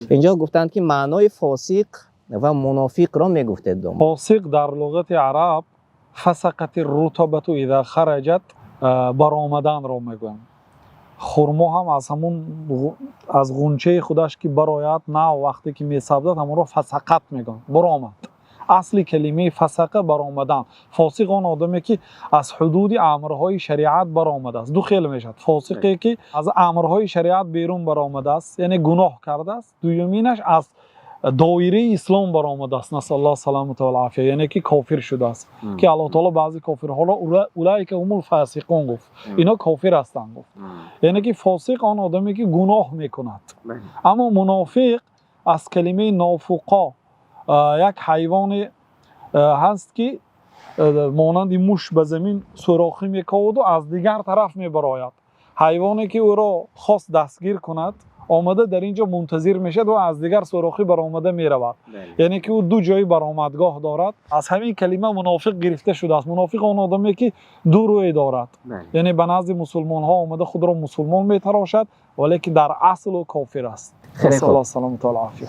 Инҷо гуфтанд, ки маънои фосиқ ва мунофиқро мегуфтед. Фосиқ дар луғати араб فسقت الرطبة إذا خرجت, баромаданро мегӯянд. Хурмо ҳам аз ҳамун аз ғунчаи худаш ки барояд, нав вақте ки месабзад, ҳамонро فسقت мегӯянд, баромад. Асли калимаи فسق баромадан. Фосиқ он одаме, ки аз ҳудуди амрҳои шариат баромадааст. Ду хел мешавад: фосиқе, ки аз амрҳои шариат берун баромадааст, яъне гуноҳ кардааст. Дуюминаш аз доираи ислом баромадааст, نسأل الله السلامة والعافية, яъне ки кофир шудааст, ки Аллоҳ таоло баъзе кофирҳоро أولئك هم الفاسقون гуфт, ино кофир ҳастанд гуфт. Яъне ки фосиқ он одаме, ки гуноҳ мекунад. Аммо мунофиқ аз калимаи نافق, як ҳайвоне ҳаст, ки монанди муш ба замин сӯрохӣ мековаду аз дигар тараф мебарояд. Ҳайвоне, ки ӯро хост дастгир кунад, омада дар ин ҷо мунтазир мешавад ва аз дигар сӯрохӣ баромада меравад, яъне ки ӯ ду ҷои баромадгоҳ дорад. Аз ҳамин калима мунофиқ гирифта шудааст. Мунофиқ он одаме, ки ду рӯй дорад, яъне ба назди мусулмонҳо омада худро мусулмон метарошад, валекин дар асл ӯ кофир аст. Хеле хуб. السلامة والعافية.